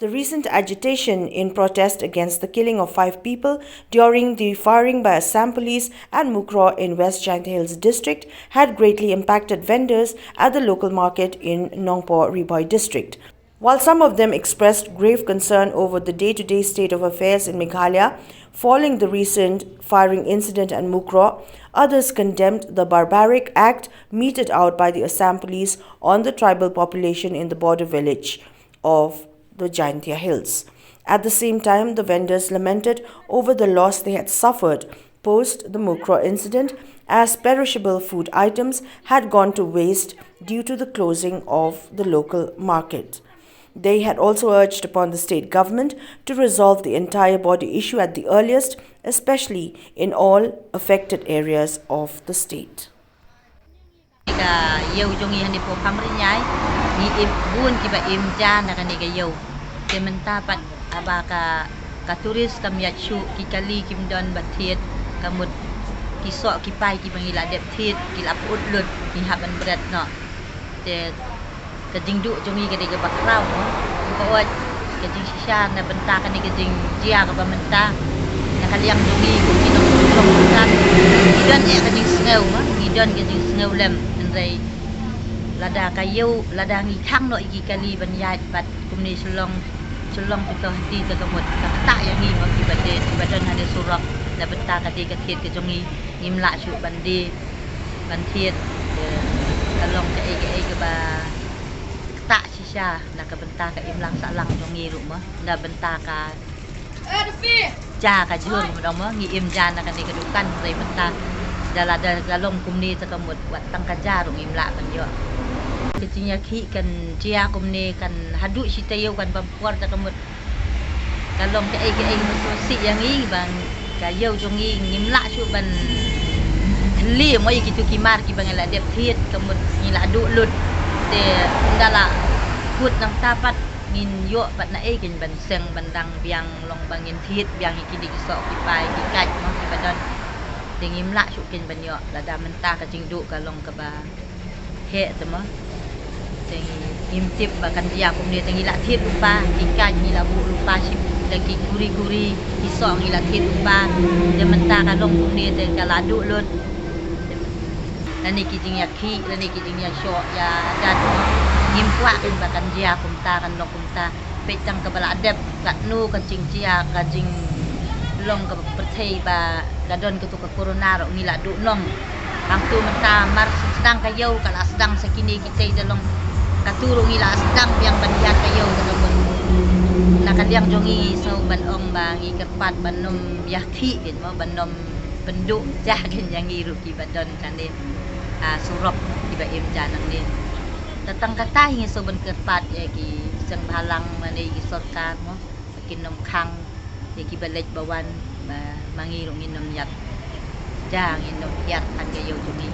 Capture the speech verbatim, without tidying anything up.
The recent agitation in protest against the killing of five people during the firing by Assam police at Mukroh in West Jaintia Hills district had greatly impacted vendors at the local market in Nongpoh Ri Bhoi district. While some of them expressed grave concern over the day-to-day state of affairs in Meghalaya following the recent firing incident at Mukroh, others condemned the barbaric act meted out by the Assam police on the tribal population in the border village of the Jaintia Hills. At the same time, the vendors lamented over the loss they had suffered post the Mukroh incident, as perishable food items had gone to waste due to the closing of the local market. They had also urged upon the state government to resolve the entire border issue at the earliest, especially in all affected areas of the state. Ka ïew jong ngi hangne poh Phamriñai, ngi im bun kiba im ja na kane ka ïew. Te mynta pat haba ka, ka tourist kam ïaid shuh, ki kali kim don ba thied, ka mut ki soh ki pai kiba ngi la dep thied ki la pyut lut, ngi hap ban bret noh. Te ka jingduh jong ngi ka dei kaba khraw mo. Ka ot ka jingshisha na bynta kane ka jingjia kaba mynta. Na ka liang jong ngi kum ki nongshong shnong, ngi don eh ka jingsngew mo, ngi don ka jingsngew lem, hynrei lada ka ïew, lada ngi khang noh ïa ki kali ban ïaid bad kumne shu long, shu long pito hati te ka mut ka ktah ïa ngi mo, kiba dei, kiba don ha ne surok, na bynta ka dei ka thied ka jong ngi, ngim lah shuh ban die ban thied. Ka long kaei kaei kaba ktah shisha na ka bynta ka imlang sahlang jong ngi ruh mo, na bynta ka ja ka jhur mo, dang mo ngi im ja na kane ka dukan, hynrei mynta da lada ka long kumne te ka mut wat tang ka ja ruh ngim lah ban ïoh. Ka jingïakhih kan jia kumne kan haduh shi taïew, kan bam por te ka mut ka long kaei kaei kaba sngewsih ïa ngi, ba ka ïew jong ngi ngim lah shuh ban khyllie mo ïa kitu ki mar kiba ngi la dep thied, ka mut ngi la duh lut. Te ynda la kut nangta pat ngin ïoh pat naei kein ban seng ban dang biang, long ba ngin thied biang ïa kine ki soh ki pai ki kait mo kiba don. Te ngim lah shuh kein ban ïoh, lada mynta ka jingduh ka long kaba heh te mo. Te ngim tip ba kan jia kumne, te ngi la thied lypa, ki kait ngi la buh lypa, shim da ki kuri kuri, ki soh ngi la thied lypa. Te mynta ka long kumne te ka la duh lut. Lane ki jingïakhih, lane ki jingïashoh ïa hadat mo. Ngim kwah kein ba kan jia kumta, kan long kumta. Peit tang kaba la dep, katno ka jingjia, ka jinglong kaba pyrthei ba ka don katu ka corona ruh ngi la duh nong. Hangtu mynta mar sdang ka ïew ka la sdang sa kine kitei, da long katu ruh ngi la sdang biang ban hiar ka ïew, da long. Na ka liang jong ngi sngew ban ong ba ngi kyrpad ban ym ïakhih kein mo, ban ym pynduh ja kein ïa ngi ruh kiba don kane, ah, surok kiba im ja nangne. Te tang kata hi ngi sngew ban kyrpad ïa ki seng bhalang lane ïa ki sorkar mo, ba kin ym khang ïa kiba leit ba wan, ba ma ngi ruh ngin ym ïaid ja, ngin ym hiar than ka ïew jong ngi.